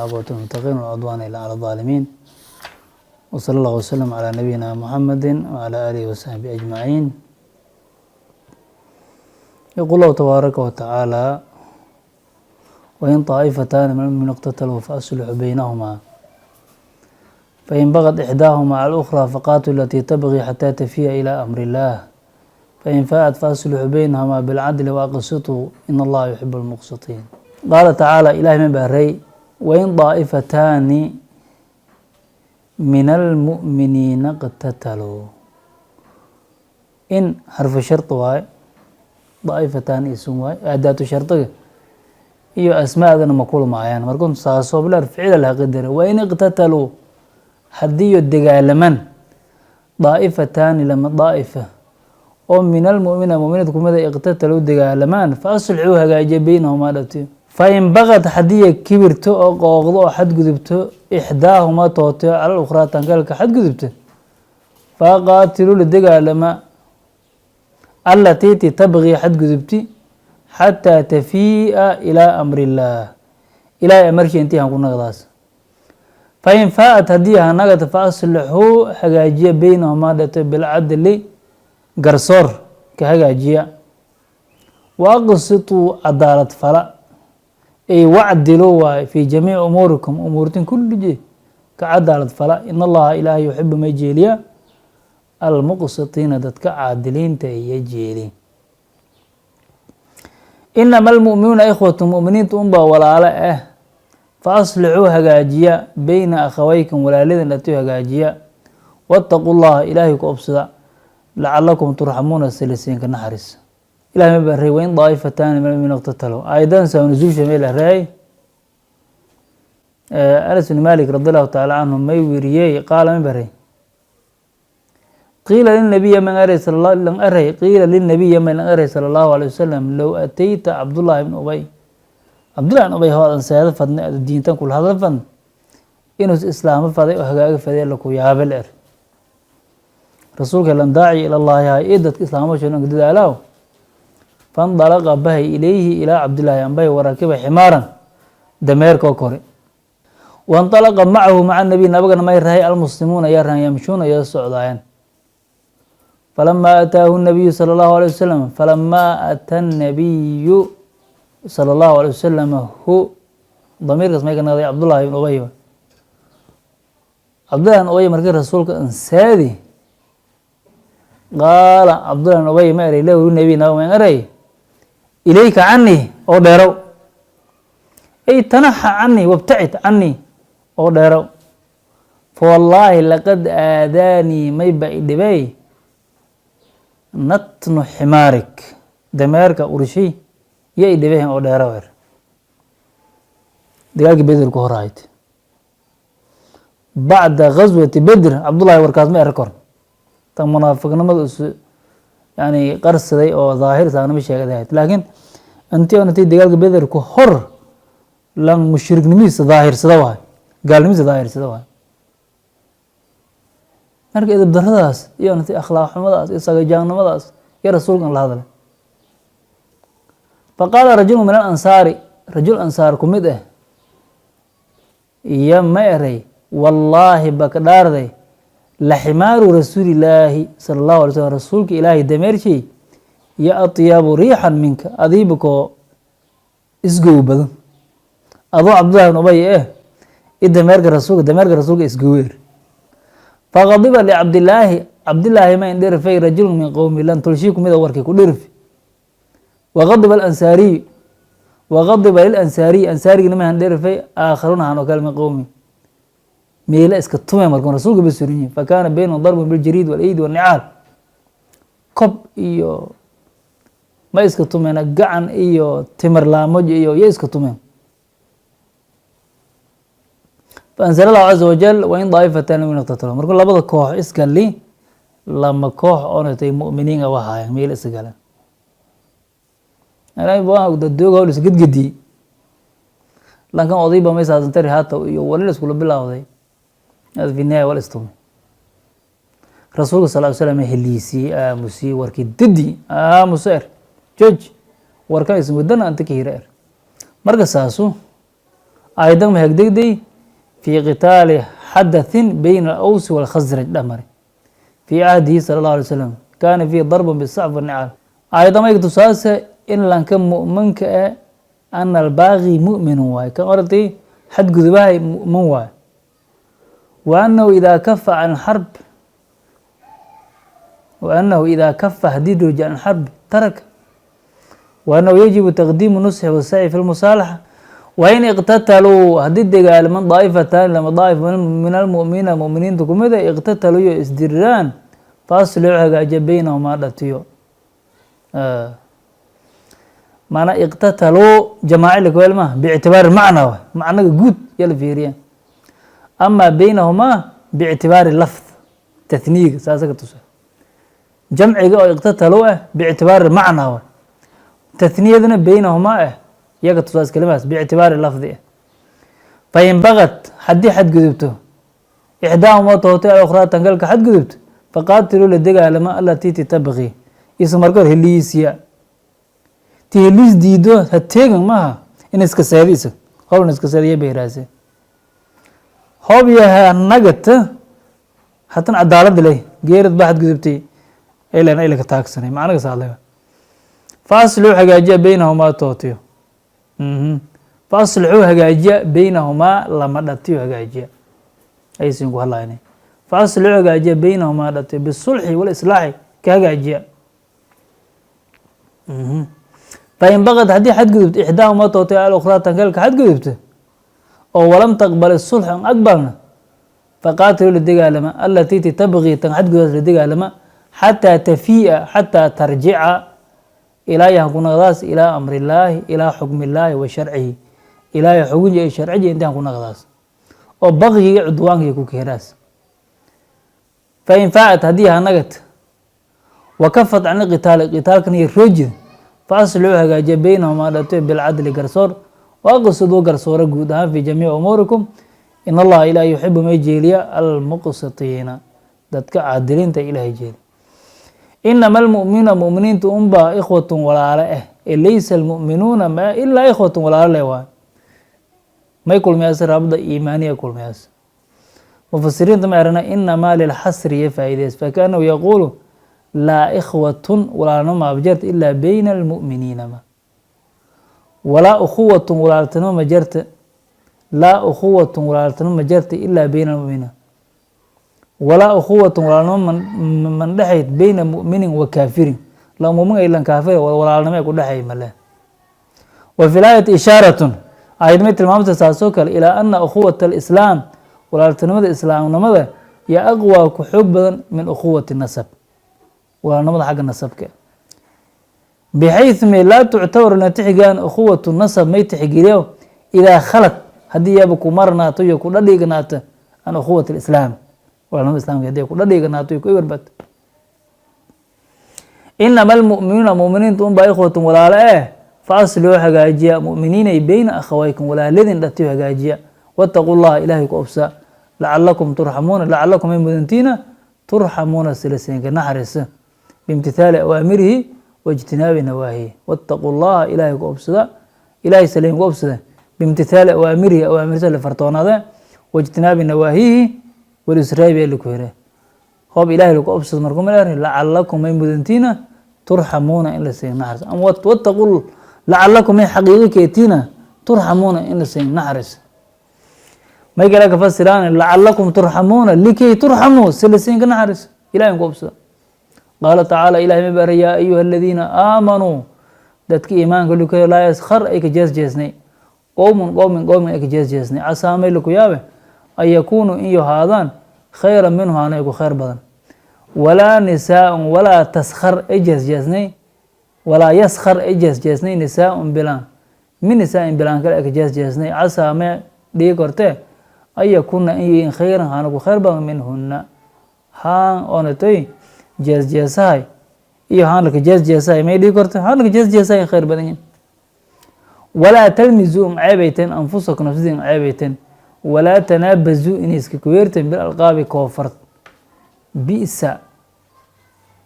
والعاقبة للمتقين ولا عدوان إلا على الظالمين، وصلى الله وسلم على نبينا محمد وعلى آله وصحبه أجمعين. يقول الله تبارك وتعالى: وإن طائفتان من المؤمنين اقتتلوا فأصلحوا بينهما، فإن بغت إحداهما على الأخرى فقاتلوا التي تبغي حتى تفيء إلى أمر الله، فإن فاءت فأصلحوا بينهما بالعدل وأقسطوا، إن الله يحب المقسطين. قال تعالى، إلهي mayba eray: وإن طائفتان من المؤمنين اقتتلوا. إن xarfu shardi waaye، طائفتان ism waaye، aadaatu shardiga iyo asmaadana ma kulmaayaan. Markun saasoo bilar ficila laha qadara. وإن اقتتلوا، haddiiyo dagaalaman، طائفتان، lama daa'ifa oo من المؤمنين muminiinta kumida، اقتتلوا dagaalamaan، فأصلحوا hagaajiya، بينهما dhatiyo. فإن بغت، haddiiya kibirto oo qooqdo oo xadgudubto، إحداهما tooto، على الأخرى tankalka xadgudubto، فقاتلوا la dagaalama، التي ti تبغي xadgudubti، حتى تفيء إلى أمر الله، ilahay amarkii intii han ku nagdaas. فإن فاءت، haddii hanagata، فأصلحوا hagaajiya، بينهما dhato، بالعدل garsoor ka hagaajiya، وأقسطوا cadaalad fala، ay واعدلوا waay، في جميع أموركم umuurtin kullige ka cadaalad fala. إن الله ilaahay يحب may jeeliya المقسطين dadka caadiliinta iyo jeeli. إنما المؤمنون إخوة، muminiinta unbaa walaalo ah. فأصلحوا hagaajiya، بين أخويكم walaaladan dhatiyo hagaajiya، واتقوا الله ilaahay ku obsada، لعلكم ترحمون silisiinka naxariis. Ilahay mayba eray: وإن طائفتان من المؤمنين اقتتلوا. Aayadan saa nuzuulsha meel eray Anas bn Malik رضي الله تعالى عنه may weriyey, qaala mayba eray: قيل للنبي man eray lang eray، قيل للنبي man lang eray صلى الله عليه وسلم: لو أتيت عبد الله بن أبي، Cabdullah bn Ubay hoodan seeda fadne diintan kula hadal fadn, inuus islaamo faday oo hagaaga faday laku yaabe la er. Rasuulka lan daaci إلى الله hay ii dadka islaamo sheegan dadaalaw. فانطلق bahay، إليه إلى Cabdillahi anbahay، وركب حمارا dameerkoo kore. وانطلق معه مع النبي nabagana may rahay المسلمون ayaa rahan، يمشون ayaa socdaayeen. فلما أتاه النبي صلى الله عليه وسلم، فلما أتى النبي صلى الله عليه وسلم hu damiirkaas may ka naqday Cabdullahi ibn Ubay. Cabdullahi ibn Ubay markii rasuulka ansaadi, قال Cabdullahi ibn Ubay ma eray له نبي naba ma eray: إليك عني oo dheerow، ay تنحى عني وابتعد عني oo dheerow، فوالله لقد آذاني mayba idhibay نتن حمارك dameerka urshay yo idhibay oo dheerow er. Dagaalkii Beder ku horahayd, بعد غزوة بدر, Cabdullahi warkaas ma eri kor tan munaafiqnimada isu yani qarsaday oo daahir saanama sheegay ahayd, laakiin intii on intay dagaalka Beder ku hor lan mushriknimadiisa daahirsada waay, gaalnimadiisa daahirsada waay. Marka edeb daradaas iyo intay akhlaaq xumadaas iyo sagajaannimadaas iyo rasuulkan la hadlay. فقال رجل من الأنصار، rajul ansaar ku mid ah iyo ma eray: والله baka dhaarday، لحمار رسول الله صلى الله عليه وسلم rasuulka ilaahay dameershay yo أطيب ريحا منك adiibakoo isgow badan, adoo Cabdullahi bn Ubay i dameerka rasuulka, dameerka rasuulka isgoweer. فغضب لعبد الله, Cabdillaahi ma indhirfay رجل من قومه lan tulshii kumida warkay ku dhirfi. وغضب الأنصاري، وغضب للأنصاري ansaarigina ma handhirfay آخرون han oo kale من قومه meela iska tume. Markuu rasuulka ba surinyi, فكان بينهم ضرب بالجريد والأيدي والنعال, kob iyo ma iska tumeen, gacan iyo timir laamoj iyo yo iska tumeen. فأنزل الله عز وجل: وإن طائفتان من اقتتلوا. Markuu labada koox isgali, lama koox oonatay mu'miniin wahaayeen meel iska galeen dadooga hawl isgedgediyey lankan odayba may saasantari haata iyo wali la iskula bilawday في النهاية wal istumay. Rasuulka صلى الله عليه وسلم heliisiyey, aamusiyey warkii, didi aamuso er, jooj warkan isin wadana anta ka hira er. Marka saasu Aayadan ma hagdegday fii qitaali xadathin bayna alawsi walkhasraj dhamari fii cahdihi sala allahu alay wasalam, kaana fiihi darbun bisacf wanicaal. Aayadda mayka tusaase in lanka mu'minka e ana albaaqi mu'minu waaye, kan orday xadgudubahay mu'min waaye, wa annahu idaa kafa can xarb, wa annahu idaa kafa, haddii joojiya, can xarbi taraka, wa annahu yajibu taqdiimu nusxi wasacyi fi lmusaalaxa. Wain iqtataluu, haddii dagaalaman, daa'ifataani, lama daa'if, min almu'miniina, mu'miniinta kumida, iqtataluu, iyo isdiriraan, faaslixuu, hagaajiya, baynahumaa, dhatiyo. Maanaa iqtataluu jamaaci lakawel maha, biictibaari macna wa macnaga guud ya la fiiriya, ama baynahumaa biictibaari lafd tathniyiga saasa ka tusa. Jamciga oo iqtataluu ah biictibaari macna wa tathniyadana baynahumaa ah iyaga tusaas kelimahaas biictibaari lafdi ah. Fain bagad, haddii xadgudubto, ixdaahumaa, tootay, alukhraa, tangalka xadgudubto, faqaatiluu, la dagaalama, alatii titabqi, isa marka hor heliisiya ti heliis diido ha teegan maaha in iska seedi, isa hobna iska seediya bayraase hoob yaha nagata hatan cadaalad leh geerad baa xadgudubtay ilan ilaka taagsanay macnaga saadlay. Faaslixuu, hagaajiya, baynahumaa, tootiyo. Faaslixuu, hagaajiya, baynahumaa, lama dhatiyo hagaajiya, aysin ku hadlayna. Faaslixuu, hagaajiya, baynahumaa, dhatiyo, bisulxi walislaaxi ka hagaajiya. Fain bagad, haddii xadgudubto, ixdaahumaa, tootay, alukhraa, tankalka xadgudubto oo walam taqbal sulx, an aqbalna, faqaatiluu, la dagaalama, alatii tabqii, tan xadgudaas la dagaalama, xataa tafii'a, xataa tarjica, ilaa yahan ku naqdaas, ilaa amrillaahi, ilaa xukmillaahi wa sharcihi, ilaahay xugunji iyo sharciji intaan ku naqdaas oo baqyiga cudwaanka ku keeraas. Fain faa'at, haddii hanagat, wakafat can ilqitaali, qitaalkan iyo roojida, faaslixuu, hagaajiya, baynahumaa, dhatoy, bilcadli, garsoor, waaqsiduu, garsoora guud ahaan, fi jamiici umuurikum. In allaha, ilaah, yuxibu, may jeeliya, almuqsitiina, dadka caadiliinta ilahay jeeli. Inama almu'minuuna, mu'miniinta unbaa, ikhwatun, walaale ah ee laysa almu'minuuna ma ilaa ikhwatun, walaale leh waay. May kulmiyaas raabda iimaaniya kulmiyaas. Mufasiriinta ma erana inamaa lilxasri iyo faa'iideys, fakaanahu yaquulu laa ikhwatun, walaalnimo ma abjarta, ilaa bayna almu'miniina ma walaa ukhuwatun, walaaltinimo ma jarta, laa ukhuwatun, walaaltinimo ma jarta, ilaa bayna almu'miniina, walaa ukhuwatun, walaalnimo man dhexayd, bayna mu'minin wa kaafirin, la mu'min ilan kaafir walaalnimo ay ku dhexay male. Wa fi laayati ishaaratun, aayad may tilmaamta saasoo kale, ilaa ana ukhuwata alislaam, walaaltinimada islaamnimada, yo aqwaa, ku xoog badan, min ukhuwati nasab, walaalnimada xagga nasabka, bixayثu may laa tuctabaru, la tixgeliyaan, ukhuwatu nasab may tixgeliyo, idaa khalad, haddii yaaba ku marnaato iyo ku dhadhignaato, can ukhuwati alislaam, walaalnimada islamka haddii ku dhadhignaato iyo ku ibarbato. Inama almu'minuuna, mu'miniinta unbaa, ikhwatun, walaalo eh, faaslixuu, hagaajiya, mu'miniinay, beyna akhawaykum, walaaladin dhatiyo hagaajiya, wattaquu llaha, ilaahay ku obsa, lacalakum turxamuuna, lacalakum ay mudantiina, turxamuuna, silasiinka naxariisa, biimtithaali awaamirihi waijtinaabi nawaahihi. Wattaquu llaha, ilaahay ku obsada, ilaahay saliin ku obsada, biimtithaali awaamirihi, awaamirta la fartoonaada, waijtinaabi nawaahihi, walisraabi laku here. Hoob ilahay laku obsado markuu ma lacalakum ay mudantiina, turxamuuna, in la siin naxariis, ama wattaquu lacalakum ay xaqiiqi keetiina, turxamuuna, in la siin naxariis. May kale ka fasiraan lacalakum turxamuuna likay turxamuu, si la siinka naxariis ilahay ku obsada. Qaala tacaala, ilahay ma bara: yaa ayuha aladiina aamanuu, dadka iimaanka lukayo, laa yaskhar, ay ka jees jeesnay, qowmun qowmin qowmin ay ka jees jeesnay, casaa, may laku yaabe, an yakuunuu, in yohaadaan, khayra minhu, haana ku khayr badan, walaa nisaaun, walaa taskhar, ay jees jeesnay, walaa yaskhar, ay jees jeesnay, nisaaun, bilaan, min nisaain, bilaan kale ay ka jees jeesnay, casaa, may dhigi kortee, an yakuna, in yihiin, khayran, haana ku khayr badan, minhuna, haan oonatoy jees jeesahay iyo haan laka jees jeesahay, may dhigi korte haan laka jees jeesahay in khayr badan yihin. Walaa talmizuu, in ceebayteen, anfusakum, nafsadin ceebayteen, walaa tanaabazuu, inay iska kuweerteen, bilalqaabi, koofar. Bi'sa,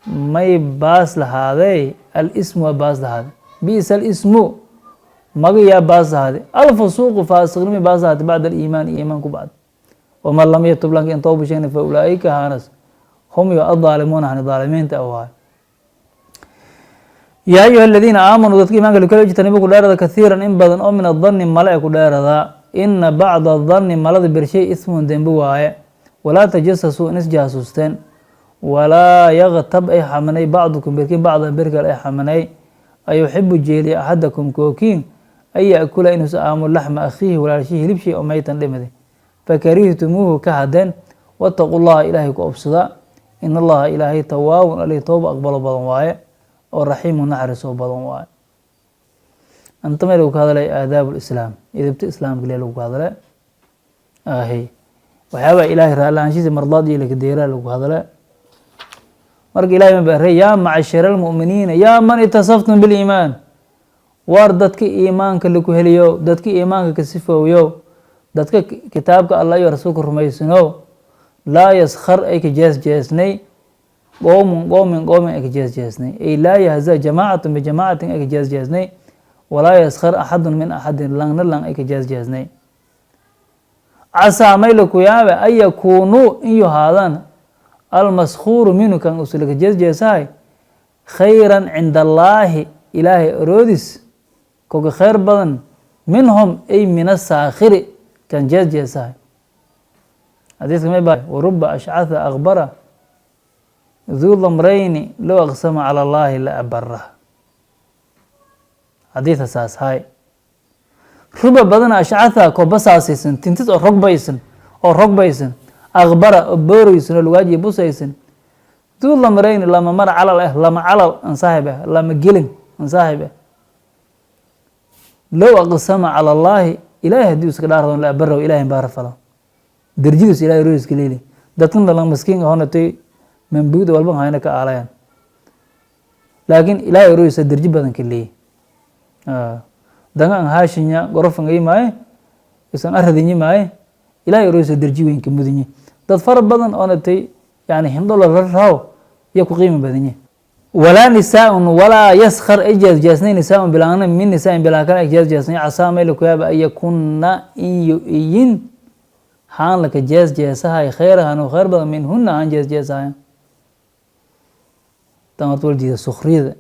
may baas lahaadee, alismu waa baas lahaade, bi'sa alismu. Maga yaa baas ahaade, alfusuuqu faasiqnimi baas ahaate, bacda aliimaani iimaan ku bacd. Waman lam yatub, lanka in tooba sheegna, fa ulaaika hanas hum yo addaalimuuna, hani daalimiinta waay. Yaa ayuha aladiina aamanuu, dadka imaanka lakala, ijtanibu ku dheerada, kathiiran in badan oo min adanni male e ku dheeradaa. Ina bacda adanni malada bershay ismun dembi waaye. Walaa tajasasuu, in isjaasuusteen. Walaa yaktab ay xamanay bacdukum berkiin bacdan berkal ay xamanay. Ayuxibu jeeliya axadakum kookiin an yaakula inuusa aamo laxma akhiihi walaalshii hilibshii oo maytan dhimadi, fakarihtumuuhu ka hadeen. Wataquu llaha, ilaahay ku obsada. In allaha ilaahay tawaabun, alih tooba aqbalo badan waaye, oo raxiimu naxariisoo badan waaye. Anta meel lagu ka hadlay aadaab lislaam, idibta islaamka lee lagu ka hadlay ahi, waxyaabaha ilaahay raallaanshiisa mardaad iyo lakadeeraa lagu hadlay. Marka ilahay ma baray: yaa macshara almu'miniina, yaa man itasaftum biliimaan, waar dadka iimaanka laku heliyo, dadka iimaanka ka sifooyo, dadka kitaabka Allah iyo rasuulka rumaysano, laa yaskhar ay ka jees jeesnay qowmun qowmin qowmin ay ka jees jeesnay, ay laa yahza jamaacatun bijamaacatin ay ka jees jeesnay. Walaa yaskhar axadun min axadin, langna lang ay ka jees jeesnay. Casaa mayla ku yaabe an yakuunuu in yuhaadaan almaskhuuru minhu, kan usulaka jees jeesahay, khayran cinda allaahi, ilaahay oroodis koga khayr badan, minhum ay min asaakhiri, kan jees jeesahay. Xadiiska may ba: waruba ashcatha akbara duu damrayni low aqsama cala allahi la abara. Xadiidka saas hay: ruba badana ashcatha ko basaasaysan, tintis oo rogbaysan, oo rogbaysan, akbara oo booraysan, oo lugaajiya busaysan, duu lamrayni, lama mar calal ah, lama calal an saaxib ah, lama gelin an saaxib ah, low aqsama cala allaahi, ilahay haddii iska dhaardoon, la abaraw, ilahay baara falo, darjidiis ilahay roiska leeli. Dadkan dhalan maskiin ahonatay mambuuda walba hayna ka aalayaan, laakiin ilahay roisa darji badan ka leeyi. Danga an haashinya gorofan maaye isan aradinyi maaye, ilahay roisa darji weyn ka mudinyi. Dad fara badan oonatay yani hindho la raw ya ku qiimi badanye. Walaa nisaaun walaa yaskar ay jeesjeesnay nisaaun bilaana min nisaain bilaa kale ay jeesjeesnay. Casaa mayla kuyaaba an yakunna in yu-iyin haan laka jees jeesahay khayrahan oo khayr badan minhuna haan jees jeesahay. Tan horta wal diida sukhriyada,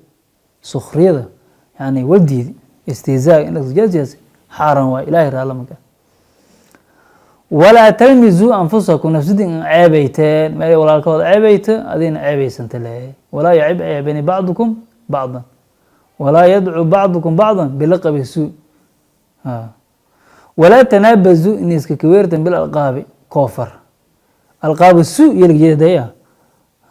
sukhriyada yani wal diidi, istihzaa in laka jees jeesay xaaran waay, ilahay raala maka. Walaa talmizuu anfusakum, nafsadin in ceebayteen meel walaalkooda ceebayta adina ceebaysanta le. Walaa yacib ceebani bacdukum bacdan, walaa yadcu bacdukum bacdan bilaqabi suu. Walaa tanaabazuu, in iska kaweertan bilalqaabi, koofar, alqaabi suu iyo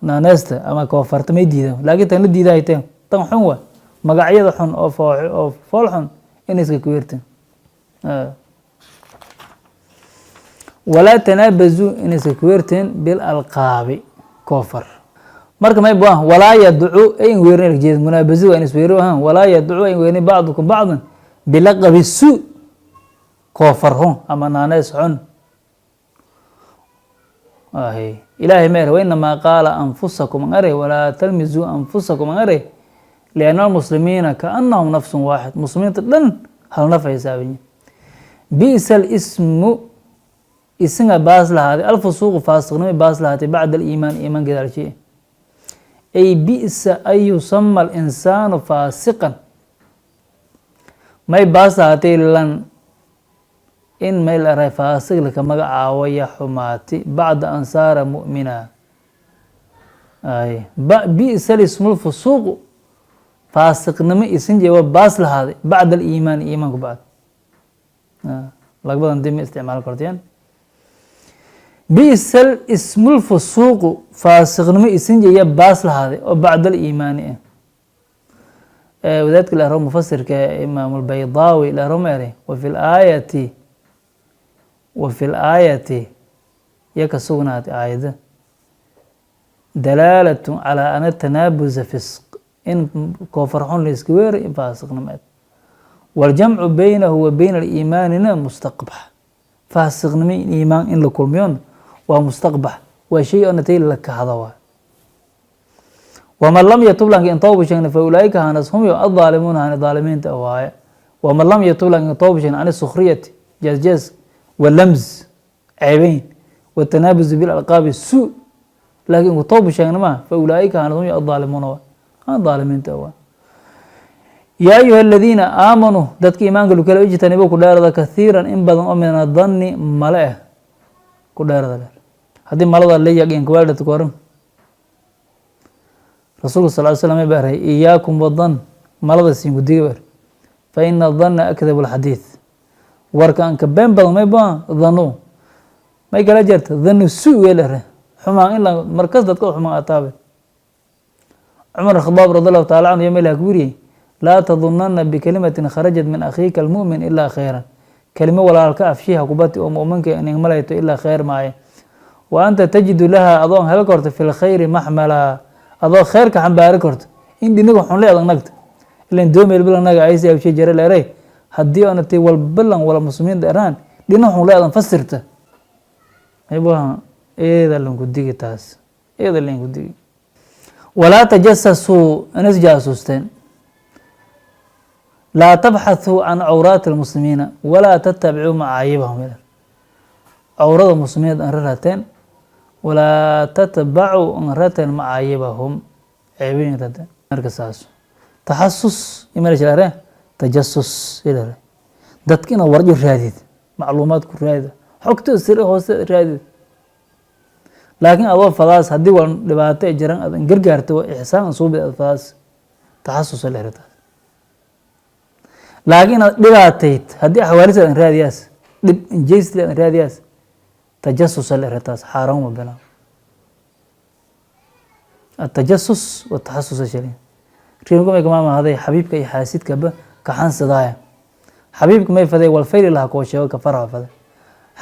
naaneesta ama koofarta may diidan, laakiin tan la diidahayteen tan xun wa magacyada xun oo oo fool xun in iska kaweertan. Walaa tanaabazuu, inaysa kuweerteen bilalqaabi, koofar. Marka may bu walaa yadcu ay in weerin jeed munaabazadu waa in isweero ahaan. Walaa yadcu ay weerin bacdukum bacdan bilaqabi su, koofar xun ama naanees xun. Ilaahay ma ere wainamaa qaala anfusakum an ere walaa talmizuu anfusakum an ere lianna almuslimiina kaanahum nafsun waaxid, muslimiinta dhan hal naf ay saabanyihin. Bi'sa alismu, isinga baas lahaaday, alfusuuqu faasiqnimo baas lahaatay, bacda aliimaan iimaan gadaalshiye. Ay bi'sa an yusama alinsaanu faasiqan, may baas lahaatay lan in may la eray faasiq laka magacaabo ya xumaati bacda an saara mu'mina. Ay bi'sa lismu lfusuuqu, faasiqnimo isin jeewa baas lahaaday, bacda aliimaani iimaanku bacd. Lagbadan dib ma isticmaal kartiyaan. Bi'sa ismu lfusuuqu, faasiqnimo isin jeeya baas lahaaday oo bacda aliimaani ah. Wadaadka la ero mufasirka imaam albaydaawi la ero ma ere wa fi laayati, wa fi laayati ya ka sugnaatay aayadda dalaalat calaa ana tanaabuza fisq, in koofar xun la iska weeray in faasiqnimo ed. waljamcu baynahu wa bayna aliimaanina mustaqbax, faasiqnimo in iimaan in la kulmiyon waa mustaqbax, waa shay oo natay la kahdo waa. Waman lam yatub, lanka in tawba sheegna, fa ulaaika hanas hum yo addaalimuuna, hani daalimiinta waaye. Waman lam yatub, laakin tooba sheegin, can sukhriyati, jees jees, walamz, ceebeyn, watanaabuzu bilalqaabi su, laakiin ku tooba sheegna ma, fa ulaa'ika hanadum addaalimuuna, waa aan daalimiinta waa. Yaa ayuha aladiina aamanuu, dadka iimaanka lukala, ijtanibu, ku dheerada, kathiiran, in badan oo min adanni, male ah ku dheerada dheer. Haddii malada la yaqiin kuwaaldhata koran, Rasuulku sal ly slam ba aray: "Iyaakum wadan", malada siinku diga bar, "fa ina danna akdabu alxadiid", warka anka been badan may ba dhanu may kala jeerta dhanu su weelare xumaan in la markas dadka xumaan ataabe. Cumar Khadaab radi Allahu taala canhu yamel ku weriyey: "Laa tadunana bikalimatin kharajat min akhiika almu'min ilaa khayran", kelimo walaalka afshiha kubati oo mu'minka inin malayto ilaa khayr maaye. "Wa anta tajidu laha", adoon hel korto, "fi lkhayri maxmala", adoo khayrka xambaari korto in dhinaga xunle adag nagta ilan doomeel bilanaga aysi awshe jare leeray. Haddii oona ti walbalan wala muslimiin dheeraan dhina xunle adan fasirta aybaha, eeda lanku digi taas, eeda lanku digi. Walaa tajasasuu, inas jaasuusteen. Laa tabxathuu can cawraati almuslimiina walaa tatabicuu macaayibahum. Cawrada muslimiinta an rarateen, walaa tatbacuu, an rateen, macaayibahum, ceebooyin rateen. Marka saas taxasus imalare tajasus ilare, dadka inaad warjo raadid, macluumaad ku raadid, xogta sir hoose raadid, laakiin adoo fadaas haddii wal dhibaato ay jiran aad gargaarto, ixsaan suubi aad fadaas, taxasus la taas. Laakiin inaad dhibaatayd haddii axwaalis adan raadiyaas, dhib injeysli adan raadiyaas, tajasus la taas, xaaraan wa bilaa. atajasus wataxasus shalin riimka may kama mahaday. Xabiibka iyo xaasidkaba kaxansadaaya. Xabiibka may faday walfayli laha koo sheego ka faraxa faday,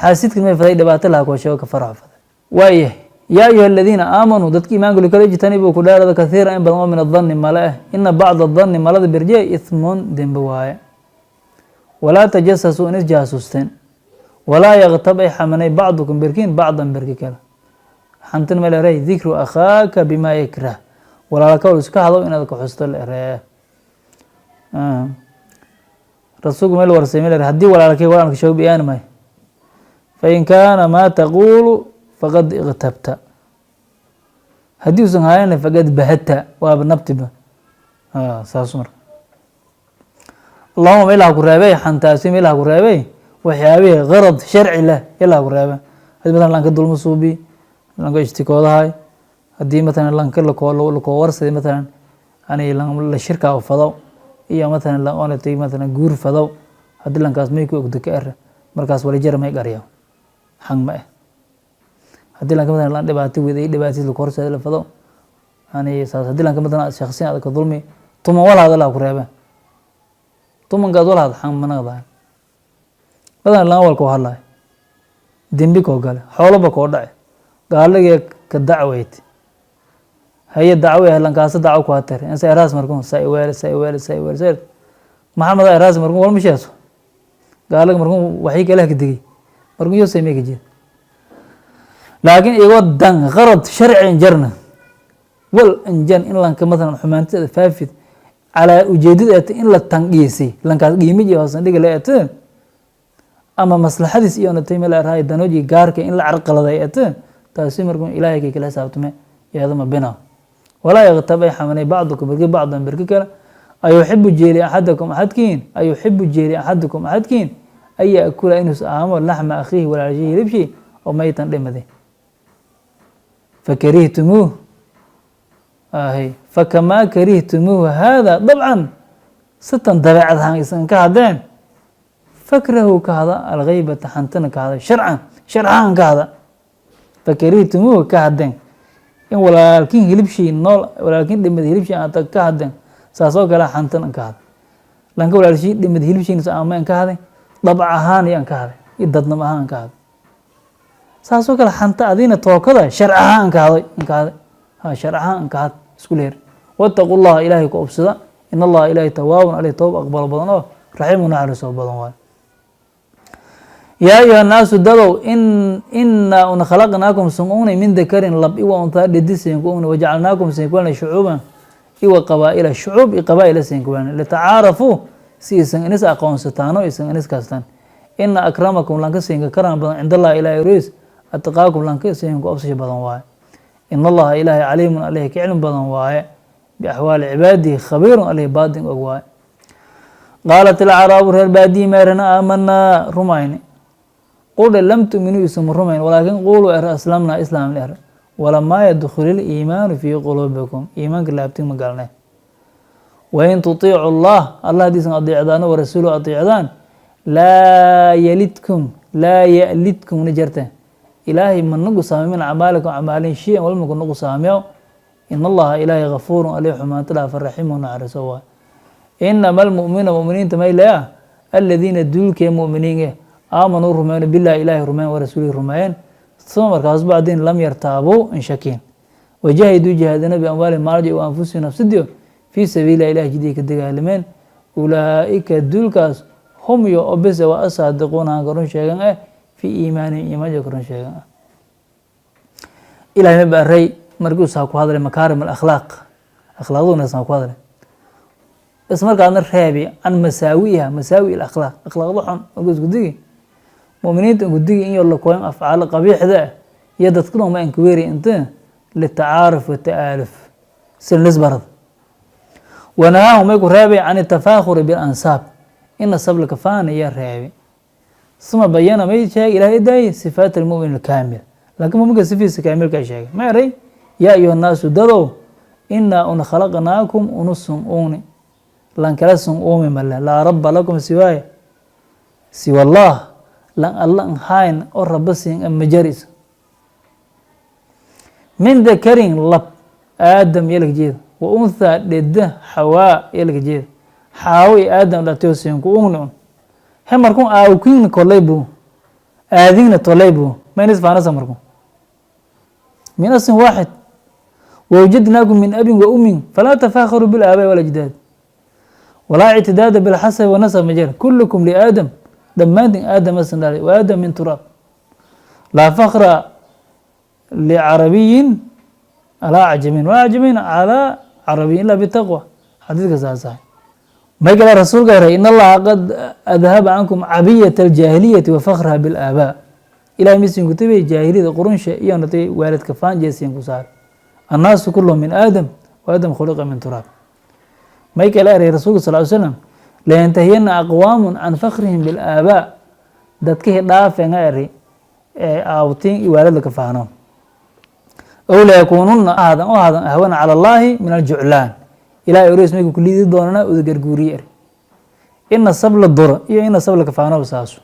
xaasidka may faday dhibaato laha koo sheego ka faraxa faday. Waayahay. Yaa ayuha aladiina aamanuu, dadki iimaanka likala, ijtanibuu, ku dheerada, kathiira, in badan oo min adanni, male ah. Ina bacda adanni, malada berje, ithmun, dembe waaye. Walaa tajasasuu, in isjaasusteen. Walaa yaktab, ay xamanay, bacdukum, berkiin, bacdan, berki kale. Xantin ma leeray? Dikru akhaaka bima yakrah, walaalka wal iska hado inaad ka xusto leeree. Rasuulku meel warsay meel haddii walaalkay walaalka sheego biyaan may, fain kaana maa taquulu faqad iqtabta, haddii usan hayana faqad bahata, waaba nabtiba saas. Marka Allahuma meelaha ku reebay xantaasi, meelaha ku reebay waxyaabihii garad sharci leh ilaha ku reebe. Haddii matalan lanka dulmo suubi, lanka ishtikoodahay, haddii matalan lanka lakoo warsaday, matalan yani la shirkaa fado iyo matalan laonatay, matalan guur fadow, haddii lankaas may ku ogdo ka ere, markaas walijara may qarya, xang ma eh. Haddii lanka matalan lan dhibaato weday, dhibaatadiis laku horseeda la fado, yani saas. Haddii lanka matalan shaksiyan aad ka dulmi tuman walhaad laha ku reebe, tumankaas walhaad xang manaqdahay. Badan lama walka hadlayo, dembi koo gale, xooloba koo dhace, gaaligee ka dacweyd haye, dacwe lankaasa dacwo ku hater insa eraas markun sa iweele, sa iweele, sa iweele, sa Maxamed eraas markun walma sheeso, gaaliga markun waxii kale ka digay markun yo samey ka jeed. Laakiin igoo dan qarad sharci injarna wal injan in lanka matalan xumaantada faafid calaa ujeedada ete in la tanqiisay lankaas qiimiji hoosan dhiga la ete, ama maslaxadiis iyo natay meel erahay danooji gaarka in la carqaladay ete, taasi markun Ilaahay kay kala xisaabtame iyadama bina. Walaa yaktab, ay xamanay, bacdukum, berki, bacdan, berki kale. Ayuxibu jeeli axadakum axadkiin, ayuxibu jeeli axadukum axadkiin an yaakula, inuus aamo, laxma akhiihi, walaalshihi hilibshii oo maytan dhimade? Fakarihtumuuh ahy, fakamaa karihtumuuhu haada dabcan, sitan dabeecad ahaan isan ka hadeen, fakrahuu, ka hada, alghaybata, xantana ka hada, sharcan, sharcahan ka hada. Fakarihtumuuhu, ka hadeen in walaalkiin hilibshii nool, walaalkiin dhimad hilibshii aata ka hadeen, saas oo kale xantan ka hada. Lanka walaalshii dhimad hilibshiin ama an ka haday, dabc ahaan iyo an ka haday iyo dadnam ahaan an ka haday, saas oo kale xanta adina tookada sharc ahaan an ka haday, an ka haday, ha, sharc ahaan an ka had isku leer. Wattaqu llaha, Ilaahay ku obsada. In Allaha, Ilaahay, tawaabun, aleh toob aqbalo badan oo raxiimu, naxariisoo badan waayo. Yaa ayuha annaasu, dadow, in inaa un khalaqnaakum, sun ugnay, min dakarin, lab, iwa untaa, dhedi sinku ugnay, wajacalnaakum sinkuwalna, shucuuban iwa qabaa'ila, shucuub i qabaa'ila sinkuwalna, litacaarafuu. Si isan inis aqoonsataano, isan inis kastaan. Ina akramakum, lanka siinka karaan badan, cind Allahi, Ilahay roys, atqaakum, lanka siinka obsasha badan waaye. In Allaha, Ilaahay, caliimun, alih ka cilmi badan waaye, biaxwaali cibaadihi, khabiirun, alih baadin og waaye. Qaalat ilacraabu, reer baadiyi meerana, aamanaa, rumayne. Qul lam tu'minuu, isuma rumayn, walaakin quuluu, er, aslamnaa, islaamni er. Walamaa yadkhul iliimaanu fii quluubikum, iimaanka laabtin ma galne. Wain tutiicu Allah, Allah haddiisan adeecdaano, warasuulu adeecdaan, laa yalidkum, laa ya'lidkum na jarte, Ilaahay ma nagu saamiyo, min acmaalikum, acmaalin, shay-an, walma ku nagu saamiyo. In Allaha, Ilaahay, gafuurun, alih xumaanta dhaafa, raxiimu, naxariiso waay. Inama almu'minuuna, mu'miniinta maylaya, aladiina, duulkee mu'miniin eh, aamanuu, rumeyn, billahi, Ilaahay rumeyn, warasuulihi rumeeyeen, uma, markaas bacdin, lam yartaabuu, in shakiin, wajahiduu, jihaadina, biamwaalihim, maalji, wa anfusihim, nafsidio, fii sabiililah, Ilahi jidii ka dagaalameen, ulaa'ika, duulkaas, hum, yo obese, waa asaadiquuna, aan ka run sheegan eh, fii iimaanihim, iimaanjo ka run sheegan ah. Ilahay ma baaray markii usaa ku hadlay makaarim alakhlaaq, akhlaaqduna saa ku hadlay, isla markaasna reebi can masaawi'iha, masaawi alakhlaaq, akhlaaqda xun. Markuu isku digi mu'miniinta, isku digi in la kooyan afcaalo qabiixda ah iyo dadka dhan ma ankaweeri inta litacaaruf wata'aaluf silnisbarad. Wanahaahum, may ku reebay, can itafaakhuri bilansaab, in nasab laka faana iya reebay. Uma bayana, may sheegay, Ilahay daayay sifaat almu'min alkaamil, laakiin mu'minka sifiisa kaamilka sheegay. Ma eray: yaa ayuha nnaasu, dadow, inaa un khalaqnaakum, unusun uuni, lan kala sun uumi male, laa rabba lakum siwaaya, siwa Allah, lan alla n hayn oo raba siin majaris. Min dakarin, lab, Aadam yalka jeeda, wa unthaa, dheda, Xawaa yalka jeeda. Xaawo iyo Aadam dhatiyo siinku ugni un he. Markun aawkiinna kolay buu, aadingna tolay buu, maynis faanasa. Markun min aslin waaxid, wawjadnaakum min abin wa umin, falaa tafakharuu bilaabai walajdaad, walaa ictidaada bilxasabi wanasab majar. Kullukum liaadam, dhammaantiin Aadam asan dhalay, wa Aadam min turaab. Laa fakra licarabiyin alaa cajamin, walaa cajamin calaa carabiyin, ila bitaqwa. Xadiidka saasahay. May kale rasuulka yaray: in Allaha qad adhaba cankum cabiyata aljaahiliyati wa fakraha bilaabaa. Ilahay misiin kutubay jaahiliyada qurunsha iyo natay waalidka faanjeesiin ku saar. Annaasu kulluhum min Aadam, wa Aadam khuliqa min turaab. May kale eray rasuulka sal ly slam: layantahiyana aqwaamun can fakrihim bilaabaa. Dadkihii dhaafeen eri ee aawtiin iyo waalidla ka faano, ow layakuununa, ahadan o ahadan, ahwana cala Allahi min aljuclaan. Ilahay oreys mayka kuliidi doonana uda garguuriye eri ina sabla duro iyo ina sabla kafaanoba. Saaso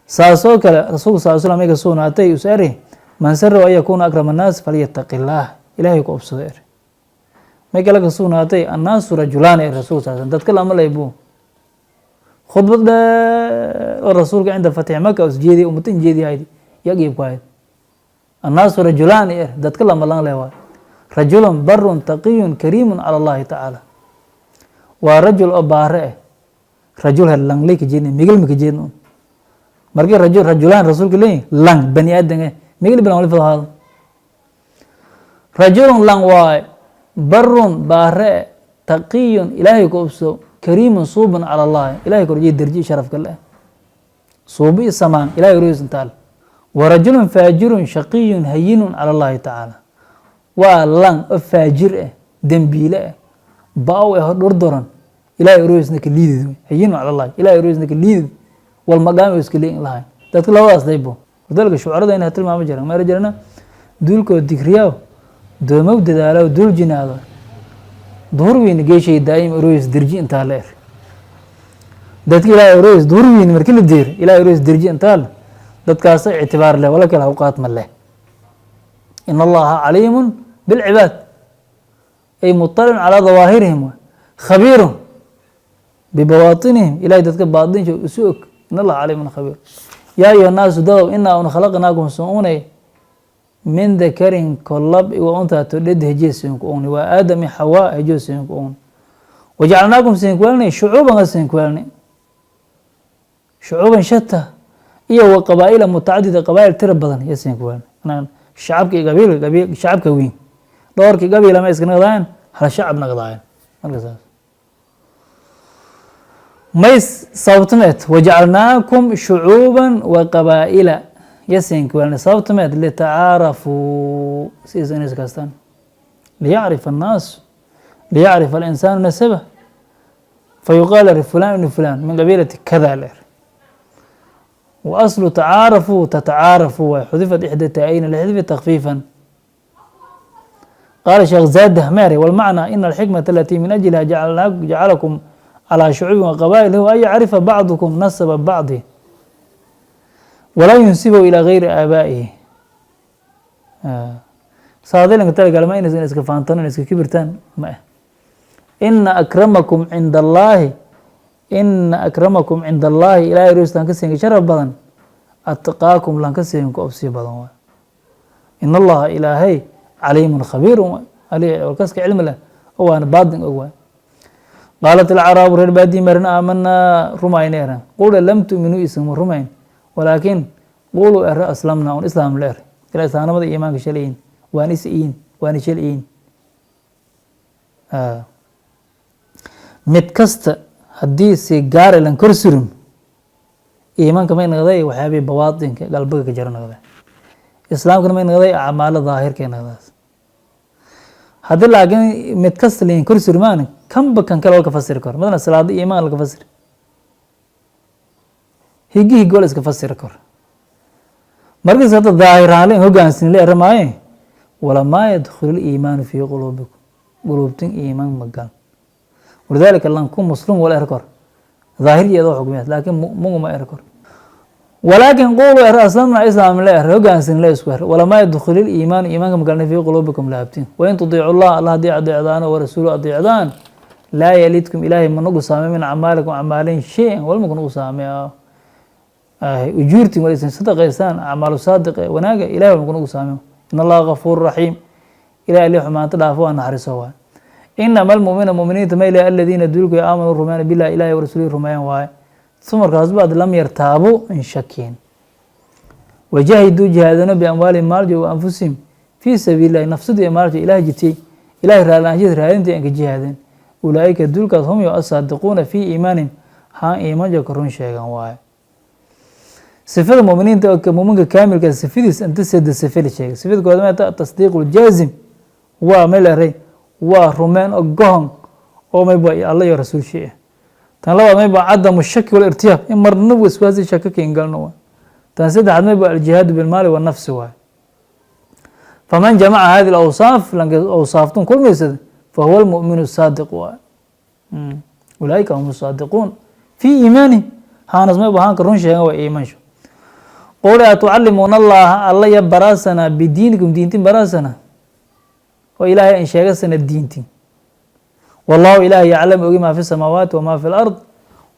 saasoo kale rasuulka sal slam may ka sugnaatay us eri: man sarahu an yakuuna akrama annaas falyataqi illaah, Ilahay ku obsado eri. May kale ka sugnaatay: annaasu rajulaan, eri rasulka sal slam, dadka lama lay buu. Khudbad dheer oo rasuulka cinda fatixi Maka us jeediy, ummata jeediyahayd yagiib ku hayd. Annaasu rajulaan, er, dadka lama lan leh waay. Rajulun barun taqiyun kariimun cala Allahi tacaala, waa rajul oo baare eh. Rajul her langlay ka jeedna, migil ma ka jeedna un. Markii rajul, rajulaan rasuulka leeyihi, lang bani aadan eh, migil bilan wali fadahaado. Rajulun, lang waay, barun, baare eh, taqiyun, Ilaahay ku obso, kariimun, suuban, cala Allahi, Ilahay korjiya derji sharafka leh, suubi samaan Ilahay oreysan taal. Wa rajulun faajirun shaqiyun hayinun cala Allahi tacaala, waa lang oo faajir eh, dembiile eh, ba-ow eh, dhurdoran, Ilahay oreysna ka liidid. Hayinun cala Allahi, Ilahay oreysna ka liidid, wal magaami iska leeyin lahayn. Dadka labadaas daybo dalka shucarada inay tilmaamo jiraan mara jirana: duulkoo digriyaw, doomow dadaalow, duul jinaado, duhur weyne geeshay daa'im, oreys derji intaa la er. Dadka Ilahay oreys duhur weyne markii la deer, Ilahay oreys derji intaa le, dadkaas ictibaar leh, wala kale awqaat ma leh. In Allaha caliimun bilcibaad, ay muطalicun calaa dawaahirihim, khabiirun bibawaatinihim. Ilahay dadka baadinsha isu og. In Allaha caliimun khabiir. Yaa ayuha nnaasu, dadow, inaa un khalaqnaakum, sun-unay, min dakarin, kolab, wa unthaa, todhed, hejiya sinku ugni, waa Aadam i Xawaa, hejiyo sinku ugni. Wajacalnaakum, sinku welnay, shucuuban a sinku welnay, shucuuban shata iyo wa qabaa'ila mutacadida, qabaa'il tira badan iyo sinku welnay. Shacabka iyo qabiilka, qabiil shacabka weyn, dhowrkii qabiila ma iska naqdaayeen, hal shacab naqdaayeen. Marka saas May sababtameed wajacalnaakum shucuuban wa qabaa'ila yasinka welna sababtameed litacaarafuu, si isan iskastaan, liyacrifa annaasu, liyacrifa alinsaanu nasaba, fayuqaal fulan ibnu fulan min qabiilati kada ler. Wa aslu tacaarafuu tatacaarafuu waay, xudifat ixda taa'ayna lixdfi takfiifan. Qaala sheekh zaadah meere: walmacnaa ina alxikmata alatii min ajliha jacalakum calaa shucuubin waqabaa'il huwa an yacrifa bacdukum nasaba bacdi walaa yunsibahu ilaa gayri aabaa'ihi. Saadilanka talagalma inaysan iska faantan, in iska kibirtaan ma ah. Ina akramakum cinda allaahi, ina akramakum cinda allaahi, ilahay roos lan ka siinka sharaf badan, atqaakum, lan ka siinka obsiyo badan waay. In allaha ilaahay caliimun khabiirun waay, ali kaska cilmi leh oo waana baadin og waay. Qaalat alcaraabu, reer baadiyi marin, aamanaa, rumayna eran. Qula lam tu'minuu, isma rumayn, walaakin quluu, ere, aslamna, un islaam la er. Ila islaamnimada iimaanka shalayin waan is iin waana shalayin. Mid kasta haddii si gaara lan kor surin, iimaanka may noqday waxyaabihii bawaatinka galbiga ka jaro noqday, islaamkana may noqday acmaalo daahirka noqdaas. Haddii laakiin mid kasta lain kor surmaan, kanba kan kale laka fasiri karo. Madana salaada iimaan laka fasiri, higi higi wala iska fasiri karo. Markiis hadda daahir ahaan la hogaansin la eramaaye, walamaa yadkhulu liimaanu fii quluubikum, quluubtin iimaan magal. Walidaalika lanku muslim wala eri kor, daahirjeeda xukmiyaas, laakiin mugu ma eri kor. Walaakin quluu, er, aslamna, islaam la er, hogaansin la isku er. Walamaa yadkhulu liimaanu, iimaanka magalna, fii quluubikum, laabtin. Wain tudiicu llah, allah haddii adeecdaan, warasuulu adeecdaan, laa yalidkum, ilaahay ma nagu saamey, min acmaalikum, acmaalin, shay-an, walma kunagu saamey ujuurtin wala isin sadaqaystaan, acmaalu saadiq wanaaga ilahay walma kunagu saamey. In allaha gafuur raxiim, ilahay ali xumaanta dhaafo waa naxariiso waay. Inama almu'mina, muminiinta ma ilahi, aladiina, duulku, aamanuu, rumeyn, billahi, ilahi, warasuulihi rumeeyan waaye, sumarkaas baad lam yartaabu, in shakiin, wajahiduu, jihaadano, biamwaalihim, maaljo, wa anfusihim, fii sabiili illahi, nafsadu iyo maaljo ilaah jitay, ilahay raalaanshiisa raadinta aan ka jihaadeen. Ulaa'ika, duulkaas, hum yo asaadiquuna fii iimaanihim, haan iimaanjo ka run sheegan waaye. Sifada muminiinta, muminka kaamilka sifadiis inta sada sife la sheegay. Sifada koowaad maata tasdiiq ljaazim waa may leeray, waa rumeen oo gohon oo mayba alla iyo rasuul shay ah. Tan labaad mayba cadamu shaki walirtiyaab, in marna waswaasi shaka kain galno waay. Tan saddexaad mayba aljihaadu bilmaali wanafsi waay. Faman jamaca hadi alawsaaf, lanka awsaaftun kulmaysada, fahuwa almu'minu saadiq waay. Ulaa'ika hum saadiquun fii iimaanihim, haanas mayba haanka run sheegan waa iimaansho. Qul atucallimuuna allaha, alla ya baraasana, bidiinikum, diintin baraasana, oo ilaahay an sheegasana diintin. Wallahu ilaahay yaclamu, ogi, maa fi samaawaati wamaa fi lard,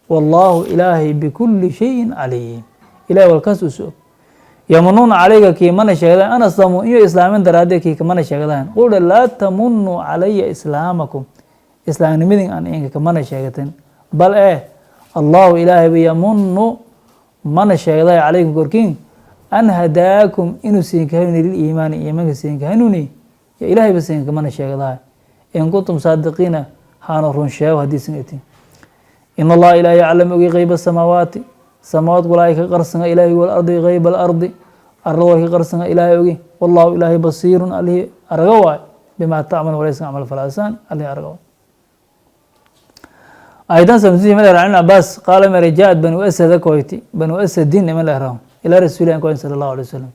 wallahu ilaahay bikuli shayin caliim, ilahay walkaas usu og. Yamunuuna calayka, kii mana sheegdaan, an aslamuu, iyo islaamin daraadee kii kamana sheegdaan. Qul laa tamunuu calaya islaamakum, islaamnimadin an inka kamana sheegatin, bal allahu ilaahay yamunu, mana sheegday, calaykum, korkiin, an hadaakum, inuu siinka hanuuni, liliimaani, iimaanka siinka hanuuni ya ilahayba siinka mana sheegdahay, in kuntum saadiqiina, haana run sheego haddii sin itin. In allaha ilaah yaclam, ogi, qeyba asamaawaati, samaawaat walaa ka qarsanga ilaahay, walardi, qeyba alardi, arlada waa ka qarsanga ilaahay ogi. Wallahu ilaahay basiirun, alihi araga waay, bimaa tacmal, walaysa camal falaasaan, alihi araga waay. Aydan samsi ma leeyahay. Ibn Abbas qaala mare: jaat banu asada koyti, banu asadin ima leeyahay, ila rasuulillahi koyn sala allahu alayhi wasalam.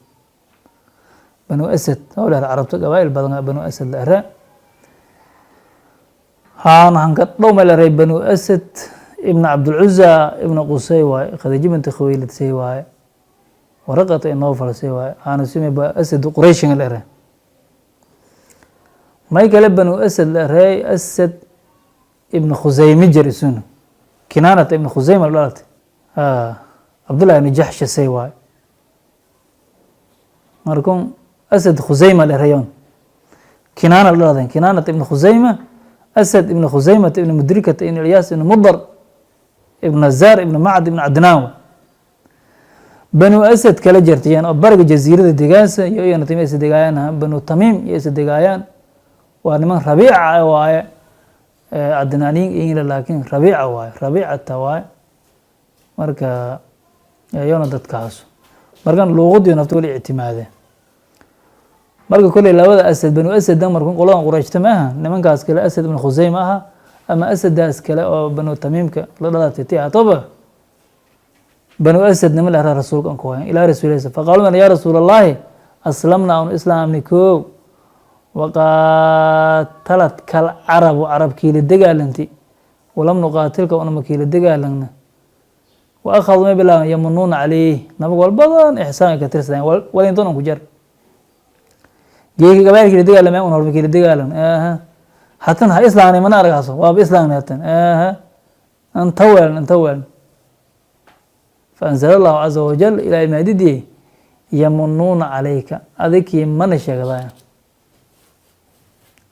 Banu asad oo leeyahay, carabta qabaa'il badan banu asad leeyahay, haan hanka dhow ma leeyahay. Banu Asad ibn Cabdulcuza ibn Qusay waaye, Khadiija binti Khuwaylid say waaye, Waraqata Nofal say waaye, haana sime ba Asad Qurayshinga leeyahay. May kale banu asad leeyahay, Asad ibn Khusayme jar isuna, Kinaanata ibn Khusayma la dhalatay, Cabdullahi ibn Jaxsha say waaye. Markun Asad Khusayma leerayon, Kinaana la dhaladen, Kinaanata ibn Khusayma, Asad ibn Khusaymata ibn Mudrikata ibn Ilyas ibn Mudar ibn Nazar ibn Macd ibn Cadnaan. Banu asad kala jartayeen oo bariga jasiirada degaansa iyo iyana timi isa degaayaan, banu Tamiim iyo isa degaayaan, waa niman rabiica waaye. Cadnaaniyin ingila, laakiin Rabiica waaye, Rabiicata waaye. Marka iyona dadkaasu markan luuqadiyo nafta wali ictimaadeen. Marka kolley labada Asad, Banu Asadan, markun qoladan Qurayshta ma aha, nimankaas kale Asad ibn Khuseyma aha ama Asadaas kale oo Banu Tamiimka la dhalatay ti atoba Banu Asad nima lehra rasuulka an kuwayan ilaa rasuulilah. Faqaalu ya rasuul Allahi, aslamna, anu islaamni koow, waqaatalad kal carabu, carab kiila dagaalanti, walam nuqaatilka, unama kiila dagaalagna. Wa akhaduu, may bilaaban, yamunuuna caleyh, nabag walbadan ixsaan ay ka tirsadeen walinton an ku jar geeki gabaayl kiila dagaalameen un horba kiila dagaalan. Hatan ha islaamnay, mana argaaso waaba islaamnay hatan anta weelan anta weelan. Faanzala Allahu caza wajal, Ilaahay maadidiyey, yamunuuna calayka, adikii mana sheegdaya,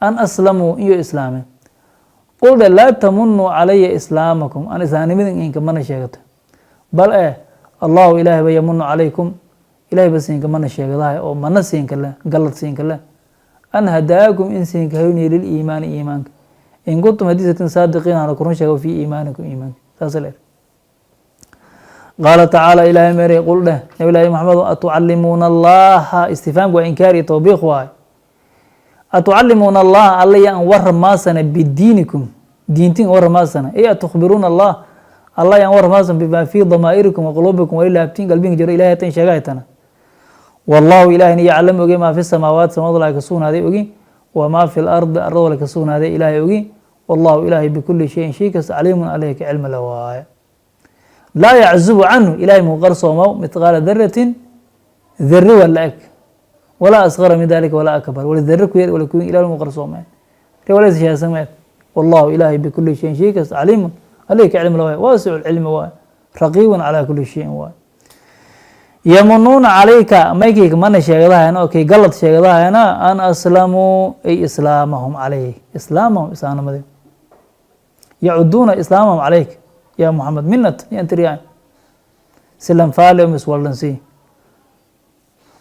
an aslamuu, iyo islaameen. Qul dhe, laa tamunuu calaya islaamakum, an islaamnimadin inka mana sheegato, bal Allahu, Ilaahay ba, yamunu calaykum, Ilahay ba siinka mana sheegdahay oo mana siinka leh, galad siinka leh, an hadaakum, in siinka hanuuniye, liliimaani, iimaanka, in kuntum hadiisatin saadiqiin, hana kurun sheego, fii iimaanikum, iimaanka. Saasa leer. Qaala tacaala, Ilaahay meeray, qul dheh, Nabi laahi Maxamed, atucallimuuna Allaha? Istifaamku waa inkaar iyo tawbiiq waay. Atucallimuuna Allaha, alla ya an waramaasana, bidiinikum, diintin waramaasana, ey atukhbiruuna Allah, Allah yaan waramaasana, bima fii damaa'irikum wa quluubikum, wali laabtiin qalbinka jiro Ilahay hatan sheegahaytana. Wallahu, Ilahina, yaclamu, ogi, maa fi samaawaat, samada la ka sugnaaday ogi, wamaa fi lardi, arlada la ka sugnaaday Ilaahay ogi. Wallahu, Ilaahay, bikuli shayin, shay kasta, caliimun, aleyh ka cilmi la waaye. Laa yaczubu canhu, Ilahay muu qarsoomow, mithqaala daratin, dhari waa la eg, walaa asqara min dalika walaa akbar, wala dhari ku yar wala kuwin Ilahay muu qarsoomeen walaysa shaasameed. Wallahu, Ilaahay, bikuli shayin, shay kasta, caliimun, aleyh ka cilmi la waaye, waasicu lcilmi waaye, raqiibun calaa kuli shayin waaye. Yamunuuna calayka, maykayka mana sheegdahayna oo kay galad sheegdahayna, an aslamuu, ay islaamahum calayk, islaamahum, islaamnimadii, yacuduuna islaamahum calayk ya Muxamed minat yantiriyaan silanfaale miswaldansi.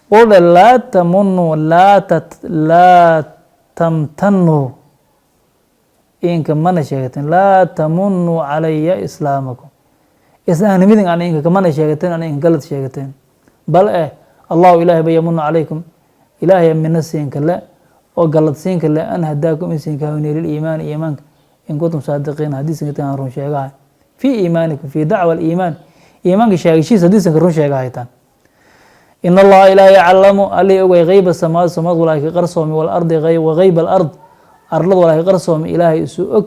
Qul laa tamunuu, laa tamtanuu, inka mana sheegateen, laa tamunuu calaya islaamakum, islaamnimadin an inka kamana sheegateen, an inka galad sheegateen, bal Allahu, Ilahay ba, yamunu calaykum, Ilaahay mina siinka le oo galad siinka le, an hadaakum, in siinka hanuuniye, liliimaani, iimaanka, in kuntum saadiqiin, haddii sinkataan run sheegahay, fii iimaanikum, fii dacwa aliimaan, iimaanka sheegashiisa haddii sinka run sheegahaytaan. In Allaha, Ilaah, yaclamu, allii ogay, geyba samaawaat, samad walaa ka qarsoomi, walardi, wageyb alard, arlad walaa ka qarsoomi Ilaahay isu og.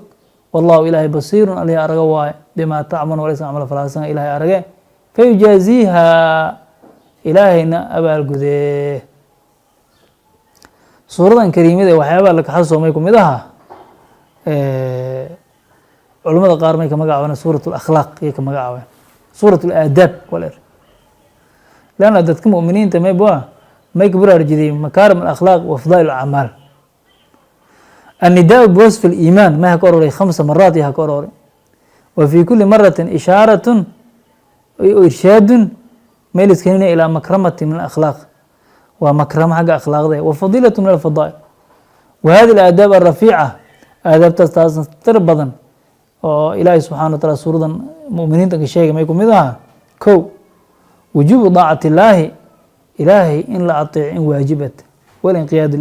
Wallahu, Ilaahay, basiirun, alihi araga waaye, bimaa tacmalu, walaysa camal falaasan Ilaahay arage, fayujaaziiha, Ilaahayna abaalgudee. Suuradan kariimada waxyaabaha la kaxasoomay kumid aha, culamada qaar may ka magacaabeen suurat alakhlaaq, ayay ka magacaabeen suurat alaadaab waler, lanna dadka mu'miniinta mayba may ka baraarujidey makaarim alakhlaaq wa fadaa'il alacmaal. النداء بوصف الإيمان ما haka ororay خمس مرات haka ororay، وفي كل مرة إشارة إرشاد meel إلى مكرمة من الأخلاق، waa makramo xagga akhlaaqda, وفضيلة من الفضائل. وهذه الآداب الرفيعة، aadaabtaas taasna tir badan oo Ilaahay subxana wa taala suuradan mu'miniinta ka sheegay may kumid ahaa: kow, wujuubu daacati illaahi, Ilaahay in la ateeco in waajibat, walinqiyaadu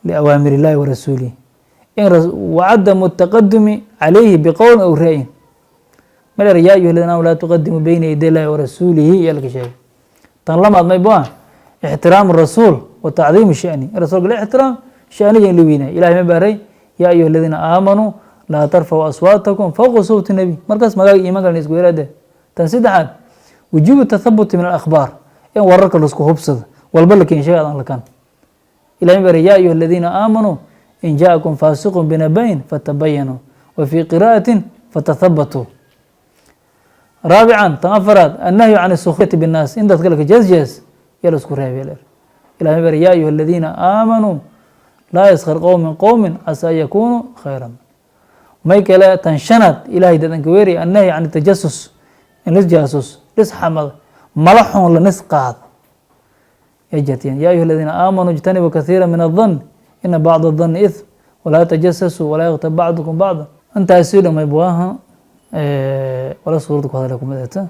liawaamir illahi wa rasuulihi, in wacadamu taqadumi calayhi biqowlin aw ra'yin. Maler yaa ayuha ladina amanu laa tuqadimuu beyna yaday illahi wa rasuulihi yaa laka sheegay. Tan lamaad may bu ixtiraamu rasuul wa tacdiimu shani, in rasuulka la ixtiraam, shaniga in la weynay. Ilahay ma baaray, yaa ayuha aladiina aamanuu laa tarfacuu aswaatakum fawqa sawti nabiy, markaas magaaga iimaanka la isku yaraade. Tan saddexaad, wujuubu tathabuti min alakhbaar, in wararka laisku hubsado, walba la keen sheega adan lakan. Ilahay ma baaray, yaa ayuha aladiina aamanuu in jaakum faasiqun binaba'in fatabayanuu, wa fii qira'atin fatathabatuu. Raabican, tan afaraad, annahyu can asukriyati binnaas, in dadka laka jees jees yaa la isku reebay. Ilahay ma baaray, yaa ayuha aladiina aamanuu laa yaskar qowm min qowmin casaa an yakunuu khayran. May kale, tan shanaad, Ilahay dadanka weeraya annahyi can tajasus, in lis jaasus, lis xamado, mala xun la nis qaado yajatiin. Yaa ayuha aladiina aamanuu ijtanibuu kathiira min aلظan ina bacd الظani ithm. Walaa tajasasuu, walaa yaktab bacdukum bacda. Intaasi dhamay buaha wala suuradda ku hadala kumid eta.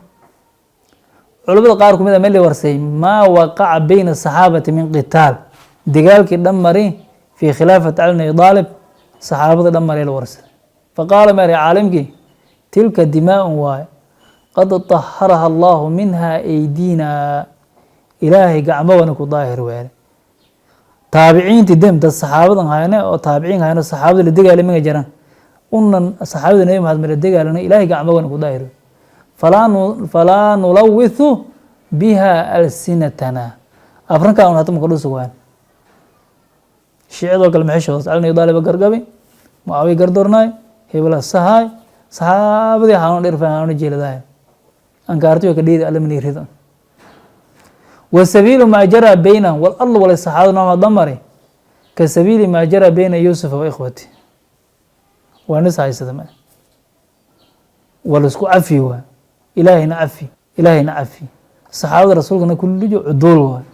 Culamada qaar kumid a meel warsay: maa waqaca bayna asaxaabati min qitaal, dagaalkii dhan mari fii khilaafati Cali bn Abi Aalib, saxaabada dhan maray la warsaday. Faqaala mari caalimkii: tilka dimaaءun waaye, qad طaharaha Allahu minha aydiina, Ilaahay gacmogana ku daahir weele. Taabiciinti dem dad saxaabadan hayne oo taabiciin hayno, saxaabada la degaala maga jiraan, unan saxaabada Nebi Maxamed mala degaalana, Ilaahay gacmogana ku daahir weele. Falaa nulawithu biha alsinatana, afrankaa un hata maka dhusug waan. Shiicadoo kale maxay shoos? Cali bn Abi Aalib gargabi, Mucaawiya gardoornaay, hebela sahaay, saxaabadii haanoon dhirfa haanoon jeeladahay ankaartiyo ka dhiidi alla mani rido. Wa sabiilu maa jaraa baynahum, wal alla walay saxaabada nooma damari, ka sabiili maa jaraa bayna Yuusufa wa ikhwati, waa nis haysada ma waa la isku cafi, waa Ilaahayna cafi, Ilaahayna cafi. Saxaabada rasuulkana kullijo cuduul waay,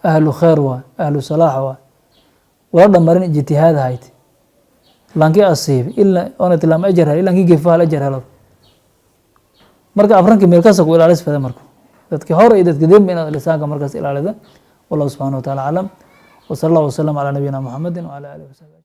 ahlu khayr waay, ahlu salaax waay. Wala dhamarin ijtihaad hayt, lankii asiib ila oona tilaam ajar hel, ilankii gefo hal ajar helo. Marka afranka meel kasta ku ilaalis fada. Marka dadkii hore iyo dadka dembi inaad lisaanka markaas ilaalida. Wallahu subxanahu wa taala aclam, wa sala allahu wasalam calaa nabiyina Muxamedi wacala alihi wasaxbi.